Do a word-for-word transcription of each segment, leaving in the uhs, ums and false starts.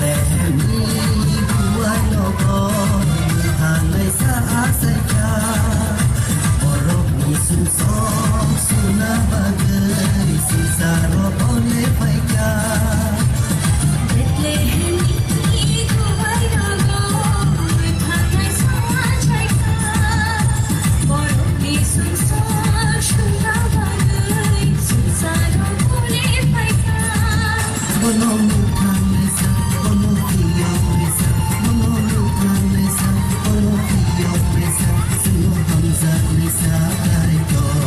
Bethlehemni buai nogo mwthangnaisa achaikha. Borokni sumsok suna bagwi swngcharo bole phaikha. Bethlehemni buai nogo mwthangnaisa achaikha. Borokni sumsok suna bagwi swngcharo bole phaikha. Bono mwthangnaisa, bono phiyoknaisa, bono mwthangnaisa, bono phiyoknaisa, chwngno hamjaknaisa Kaitor.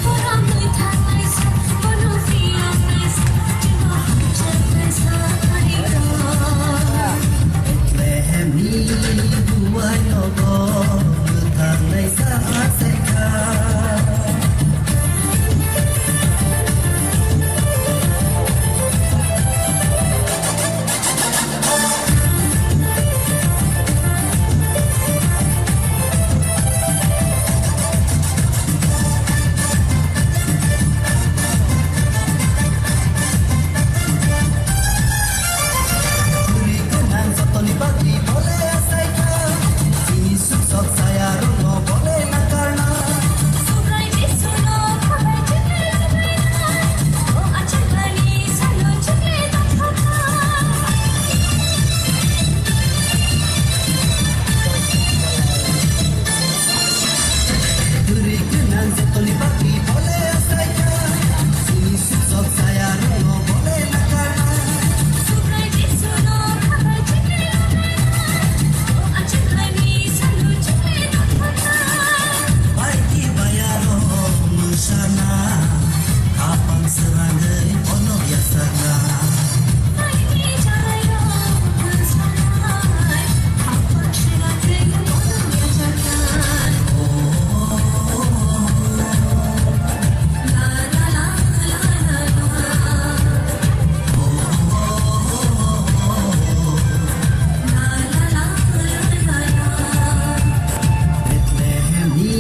Bono mwthangnaisa, bono phiyoknaisa, chwngno hamjaknaisa Kaitor. Bethlehemni buai nogo mwthangnaisa achaikha. Bwrwi gwnang jotoni bagwi bole achaikha, chini sumsok chayarokno bole nakarna. Subrai Jisuno khabai chukle lubaina, o achaikani salo chukle tongthokna. Bwrwi gwnang jotoni bagwi bole achaikha, chini sumsok chayarokno bole nakarna. Subrai Jisuno khabai chukle lubaina, o achaikani salo chukle tongthokna. Baidi bayarok mwsana, khapang srangwi bono yachakna. Bethlehemni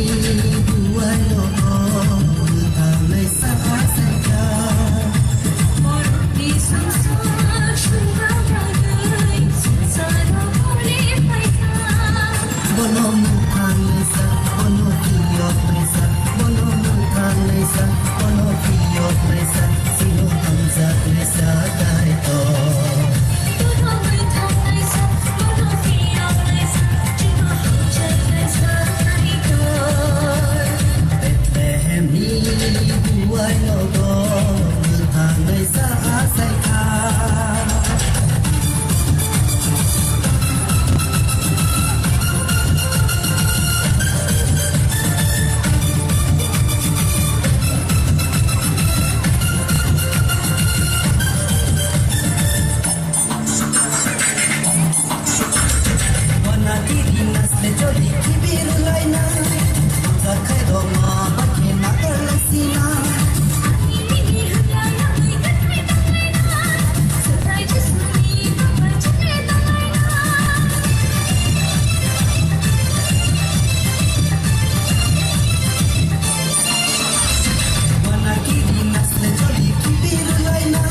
buai nogo mwthangnaisa achaikha. Borokni sumsok suna bagwi swngcharo bole phaikha. Bono mwthangnaisa, bono phiyoknaisa, bono mwthangnaisa, bono phiyoknaisa, chwngno hamjaknaisa Kaitor. Bono mwthangnaisa, bono phiyoknaisa, chwngno hamjaknaisa Kaitor. Bethlehemni buai nogo mwthangnaisa achaikha. Wanakiri nasle joli kibiru laina, hamjakhairokno bakhe nakarlaisina. Wanakiri nasle joli kibiru laina,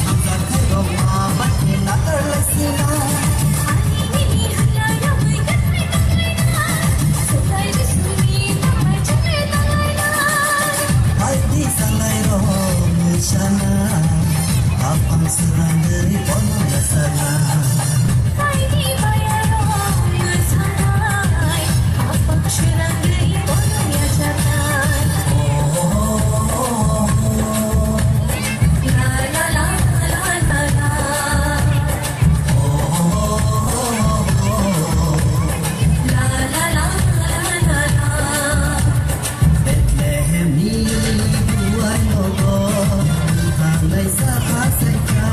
hamjakhairokno bakhe nakarlaisina. Baidi sangairok mwsana, khapang srangwi bono yachakna. Baidi bayarok mwsanai, khapang srangwi bono yachakna. La la la la la la. Bethlehemni buai nogo mwthangnaisa achaikha.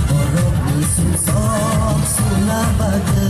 Borokni sumsok suna bagwi